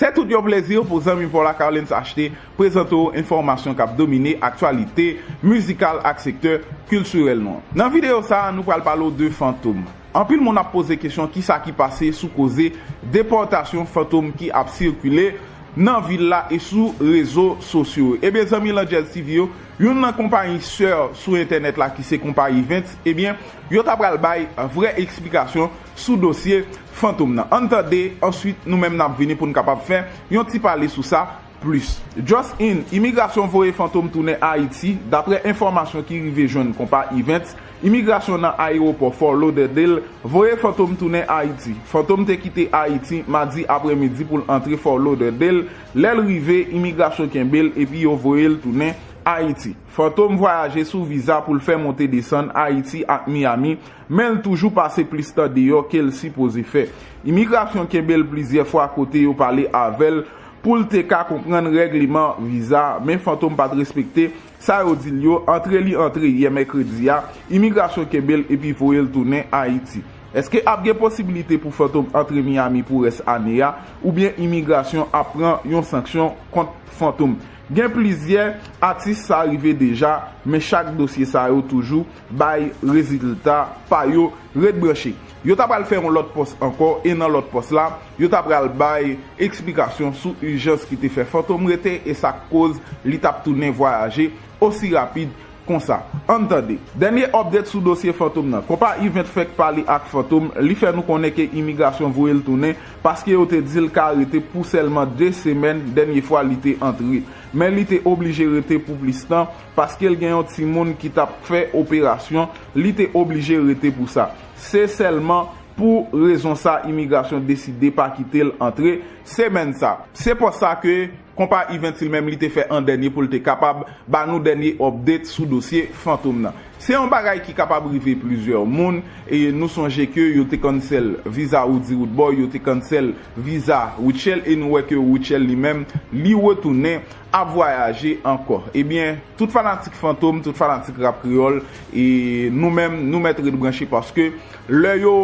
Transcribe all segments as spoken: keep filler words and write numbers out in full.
Se tout yon plezi pou zanmi pa w la Carlens H T prezante w enfòmasyon k ap domine aktyalite mizikal ak sektè kiltirèl nou an. Nan videyo sa a, nou pral pale w de Fantom. Anpil moun ap poze kesyon kisa ki pase sou koze depòtasyon Fantom ki ap sikile nan vil la e sou rezo sosyo yo. Ebyen, zanmi Landjèz T V yo, youn nan konpayi sè sou entènèt la ki se konpayi Events, ebyen, yo ta pral bay vrè eksplikasyon sou dosye Fantom nan. Ann tande, answit nou menm n ap vini pou n kapab fè yon ti pale sou sa plis. Just in, imigrasyon voye Fantom tounen Ayiti. Daprè enfòmasyon ki rive jwenn konpa Events, imigrasyon nan ayewopò Fort Lauderdale voye Fantom tounen Ayiti. Fantom te kite Ayiti madi aprèmidi pou l antre Fort Lauderdale. Lè l rive, imigrasyon kenbe l epi yo voye l tounen Ayiti. Fantom vwayaje sou viza pou l fè monte desann Ayiti ak Miami, men l toujou pase plis tan deyò ke l sipoze fè. Imigrasyon kenbe l plizyè fwa kote yo pale avè l pou l te ka konprann règleman viza, men Fantom pa t respekte sa yo di l yo. Antre li antre yè mèkredi a, imigrasyon kenbe l epi voye l tounen Ayiti. Èske ap gen posibilite pou Fantom antre Miami pou rès ane a, oubyen imigrasyon ap pran yon sanksyon kont Fantom? Gen plizyè atis sa rive deja, men chak dosye sa yo toujou bay rezilta pa yo. Ret branche. Yo ta pral fè yon lòt pòs ankò, e nan lòt pòs la, yo ta pral bay eksplikasyon sou ijans ki te fè Fantom rete e sa k koz li t ap tounen vwayaje osi rapid konsa. Ann tande. Dènye update sou dosye Fantom nan. Konpa Event fèk pale ak Fantom, li fè nou konnen ke imigrasyon voye l tounen paske yo te di l ka rete pou sèlman de semèn dènye fwa li te antre. Men li te oblije rete pou plis tan paske l gen yon timoun ki t ap fè operasyon, li te oblije rete pou sa. Se sèlman pou rezon sa imigrasyon deside pa kite l antre semèn sa. Se pòs sa ke konpa Events li menm li te fè an dènye pou l te kapab ba nou dènye update sou dosye Fantom nan. Se yon bagay ki kapab rive plizyè moun, e nou sonje ke yo te cancel viza Roody Roodboy, yo te cancel viza Rutshelle, e nou wè ke Rutshelle li menm, li retounen ap vwayaje ankò. Ebyen, tout fanatik Fantom, tout fanatik rap kreyòl, e nou menm, nou mèt ret branche paske lè yo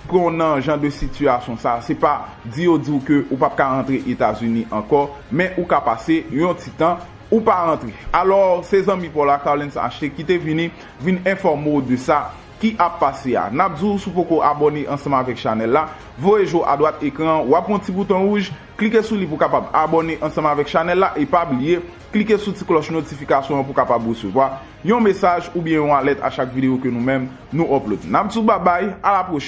pran w nan jan de sitiyasyon sa, se pa di yo di w ke ou p ap ka rantre Etazini ankò, men ou ka pase yon ti tan ou pa rantre. Alò, se zanmi pa w la, Carlens H T, ki te vini, vin enfòme w de sa ki ap pase a. N ap di w, si w poko abòne ansanm avèk chanèl la, voye je w adwat ekran an, w ap wè yon ti bouton wouj, klike sou li pou w kapab abòne ansanm avèk chanèl la, e pa bliye, klike sou ti klòch notifikasyon an pou w kapab resevwa yon mesaj oubyen yon alèt a chak videyo ke nou menm nou upload. N ap di w babay, a la pwochèn.